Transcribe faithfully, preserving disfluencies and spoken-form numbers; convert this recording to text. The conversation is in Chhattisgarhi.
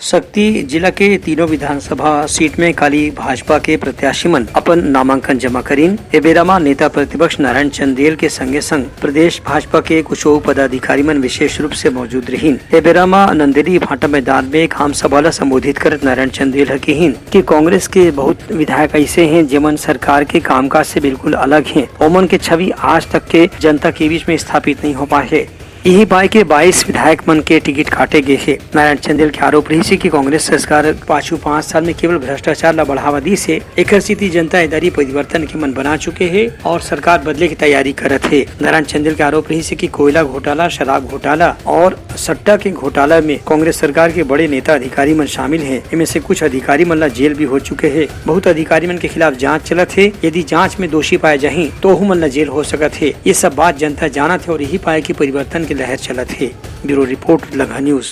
सक्ती जिला के तीनों विधानसभा सीट में काली भाजपा के प्रत्याशी मन अपन नामांकन जमा करीन। ए बेरा म नेता प्रतिपक्ष नारायण चंदेल के संगे संग प्रदेश भाजपा के कुछ पदाधिकारी मन विशेष रूप से मौजूद रहिन। ए बेरा म नंदेली भाटा मैदान में एक आम सभा ल संबोधित करत नारायण चंदेल ह किहिन कि कांग्रेस के बहुत विधायक ऐसे हैं, जेमन सरकार के कामकाज से बिल्कुल अलग हैं। ओमन के छवि आज तक के जनता के बीच में स्थापित नहीं हो पाए है। इही पाए के बाईस विधायक मन के टिकट काटे गे हे। नारायण चंदेल के आरोप रहिस हे कि कांग्रेस सरकार पाछू पाँच साल में केवल भ्रष्टाचार ला बढ़ावा दीस हे, एकर सेती जनता ए दारी परिवर्तन के मन बना चुके हे और सरकार बदले की तैयारी करत हे। नारायण चंदेल के आरोप रहिस हे कि कोयला घोटाला, शराब घोटाला और सट्टा के घोटाला में कांग्रेस सरकार के बड़े नेता अधिकारी मन शामिल हे। इनमें से कुछ अधिकारी मन ला जेल भी हो चुके हे। बहुत अधिकारी मन के खिलाफ जांच चलत हे। यदि जांच में दोषी पाए जाही, तो ओहू मन ला जेल हो सकत हे। ये सब बात जनता जानत हे और यही पाए कि परिवर्तन के लहर चलत हे। ब्यूरो रिपोर्ट, लम्हा न्यूज।